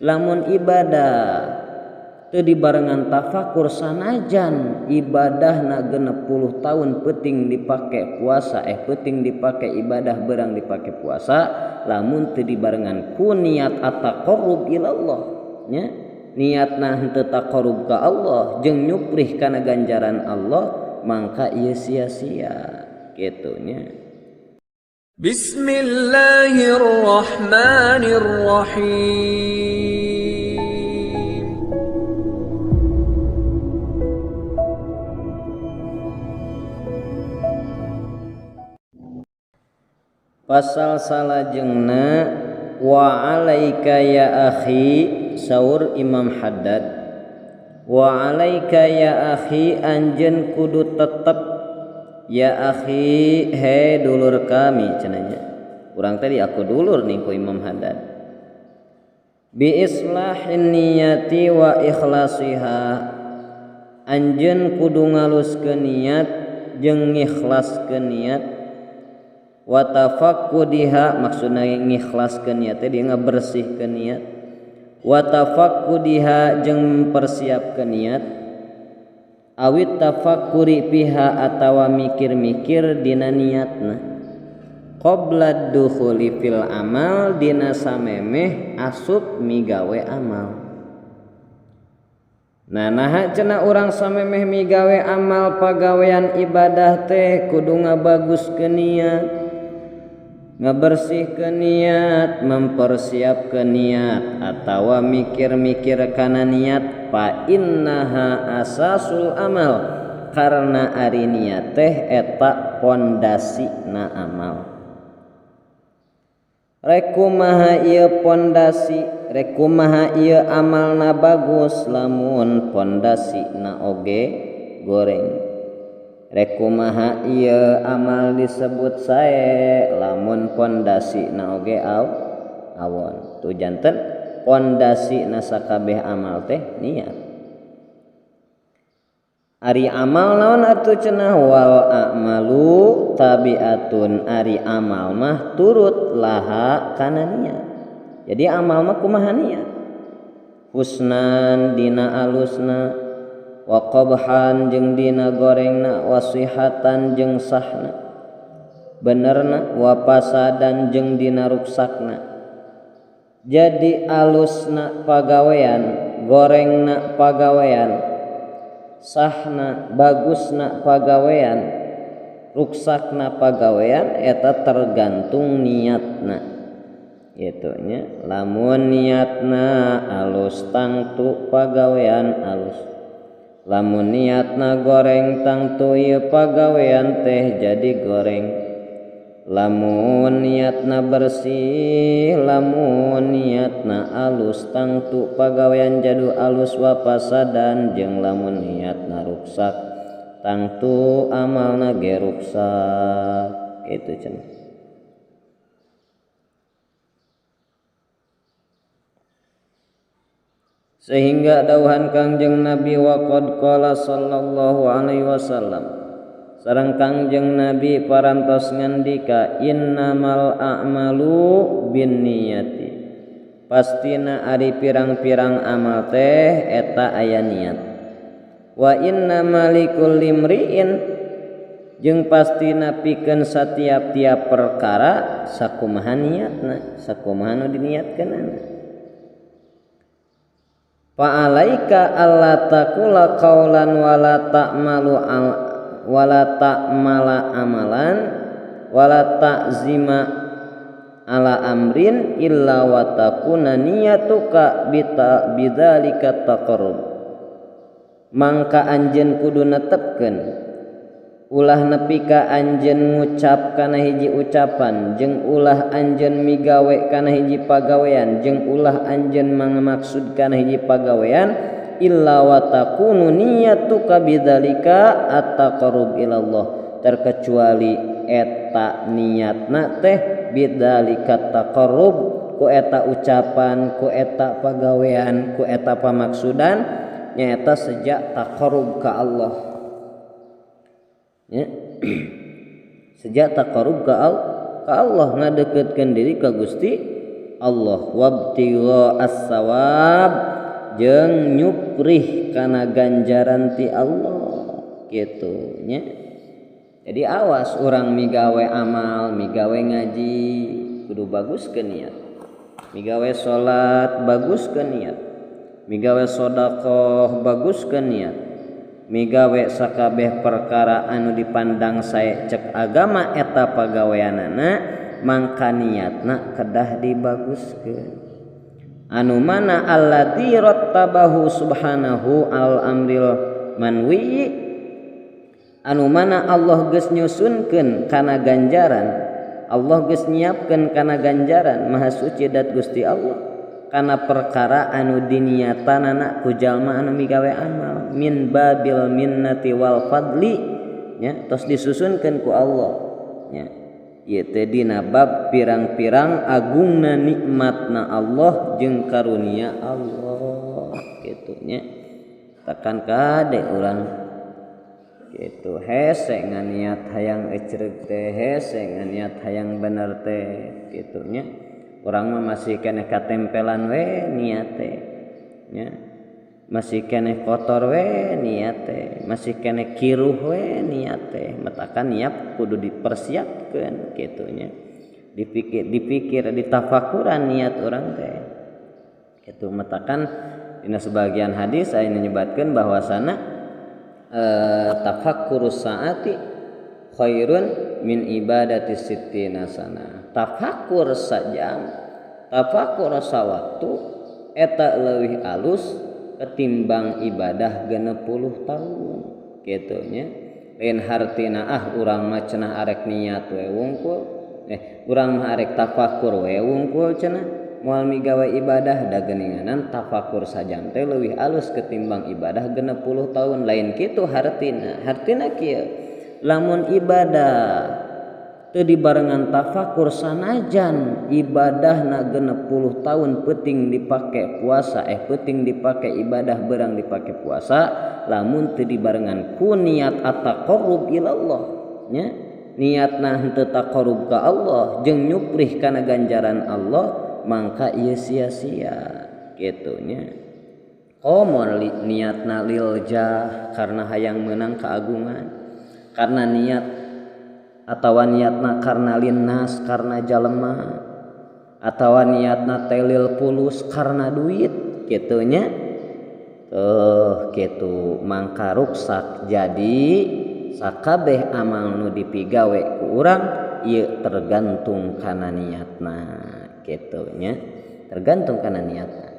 Lamun ibadah teu dibarengan tafakur sanajan ibadahna 60 tahun peuting dipake puasa peuting dipake ibadah berang dipake puasa lamun teu dibarengan ku niat at-taqarrub ilallah nya niatna henteu taqarrub ka Allah jeung nyuprih kana ganjaran Allah mangka ieu sia-sia kitu nya. Bismillahirrahmanirrahim. Pasal salajengna wa alaika ya akhi saur Imam Haddad wa alaika ya akhi anjeun kudu tetep ya akhi he dulur kami cenanya urang tadi aku dulur nih ku Imam Haddad bi islahin niyati wa ikhlasiha anjeun kudu ngaluskeun niat jeung ngikhlaskeun niat wa tafaqqudiha maksudna ngikhlaskeun niat teh dia ngabersihkeun niat wa tafaqqudiha jeung mempersiapkeun niat awit tafakkuri fiha atawa mikir-mikir dina niatna qabla dukhuli fil amal dina samemeh asup migawe amal. Nah naha cenah urang samemeh migawe amal pagawean ibadah teh kudu ngabaguskeun niat, ngabersihkeun niat, mempersiapkeun niat atawa mikir-mikir kana niat fa innaha asasul amal karena ari niat teh eta pondasina amal. Rek kumaha ieu pondasi, rek kumaha ieu amalna bagus lamun pondasina oge goreng. Rek kumaha ieu amal disebut sae lamun pondasina oge awon. Tu janten pondasina sakabeh amal teh niat. Ari amal naon atuh cenah wal a'malu tabiatun ari amal mah turut laha kana niat. Jadi amal mah kumaha niat? Husnan dina alusna wa qabhan jeung dina gorengna wa sihatan jeung sahna benerna wa pasadan jeung dina ruksakna. Jadi alusna pagawean, gorengna pagawean, sahna bagusna pagawean, ruksakna pagawean eta tergantung niatna. Gitu nya, lamun niatna alus tangtu pagawean alus. Lamun niatna goreng tangtu ieu pagawean teh jadi goreng. Lamun niatna bersih, lamun niatna alus tangtu pagawean jadu alus wa pasadan jeung lamun niatna ruksak tangtu amalna ge ruksak. Kitu cenah. Sehingga dauhan Kangjeng Nabi waqad qala sallallahu alaihi wasallam sareng Kangjeng Nabi parantos ngandika innamal a'malu binniyati pastina ari pirang-pirang amal teh eta aya niat wa innamal likulli imri'in jeung pastina pikeun satiap-tiap perkara sakumaha niatna sakumaha nu diniatkeunana. Fa alaika alla taqula qaulan wala ta'malu wala ta'mala amalan wala ta'zima ala amrin illa wa takuna niyatuka bidzalika taqarrub. Mangka anjeun kudu netepkeun ulah nepi ka anjeun ngucap kana hiji ucapan jeung ulah anjeun migawe kana hiji pagawean jeung ulah anjeun mangmaksud kana hiji pagawean illa wa takunu niyatuka bidzalika at-taqarrub ilallah terkecuali eta niatna teh bidzalika taqarrub ku eta ucapan ku eta pagawean ku eta pamaksudan nyaeta sejak taqarrub ka Allah ya. Sejak taqarrub ka Allah ngadeukeutkeun diri ka Gusti Allah wabtigha as-sawab jeung nyuprih kana ganjaran ti Allah kitu nya. Jadi awas urang migawe amal, migawe ngaji kudu bagus ke niat, migawe salat bagus ke niat, migawe sedekah bagus ke niat, migawe sakabeh perkara anu dipandang sae cek agama eta pagaweanana mangka niatna kedah dibaguskeun. Anu mana alladzi rattabahu subhanahu al amril manwi, anu mana Allah geus nyusunkeun kana ganjaran, Allah geus nyiapkeun kana ganjaran maha suci dat Gusti Allah kana perkara anu diniatanana ku jalma anu migawe amal min babil minnati wal fadli nya, tos disusunkeun ku Allah nya. Ieu teh dina bab pirang-pirang agungna nikmatna Allah jeung karunia Allah kitu nya. Tekan kade urang kitu hese nganiat hayang ecreug teh, hese nganiat hayang bener teh kitu nya. Urang mah masih keneh katempelan we niat teh nya, masih keneh kotor we niat teh, masih keneh kiruh we niat teh. Matakan niat kudu dipersiapkeun kitu nya, dipikir ditafakuran niat urang teh kitu. Matakan dina sebagian hadis aya nyebatkeun bahwasana tafakkurus saati khairun min ibadati sittina sana. Tafakur sajam, tafakur sawaktu eta leuwih alus ketimbang ibadah 60 tahun kitu nya. Lain hartina ah urang mah cenah arek niat we wungkul, urang mah arek tafakur we wungkul cenah moal migawe ibadah, da geuninganan tafakur sajam teh leuwih alus ketimbang ibadah 60 tahun. Lain kitu hartina. Hartina kieu, lamun ibadah teu dibarengan tafakur sanajan ibadahna 60 tahun peuting dipake puasa, peuting dipake ibadah berang dipake puasa, lamun teu dibarengan ku niat at-taqarrub ilallah nya, niatna henteu taqarrub ka Allah jeung nyuprih kana ganjaran Allah, mangka ieu sia-sia kitu nya. Komo niatna lil jah karena hayang meunang keagungan, karena niat atawa niatna karena linnas karena jalema, atawa niatna telil pulus karena duit kitu nya. Kitu mangka ruksak. Jadi sakabeh amal nu dipigawe ku urang ieu tergantung kana niatna kitu nya, tergantung kana niatna.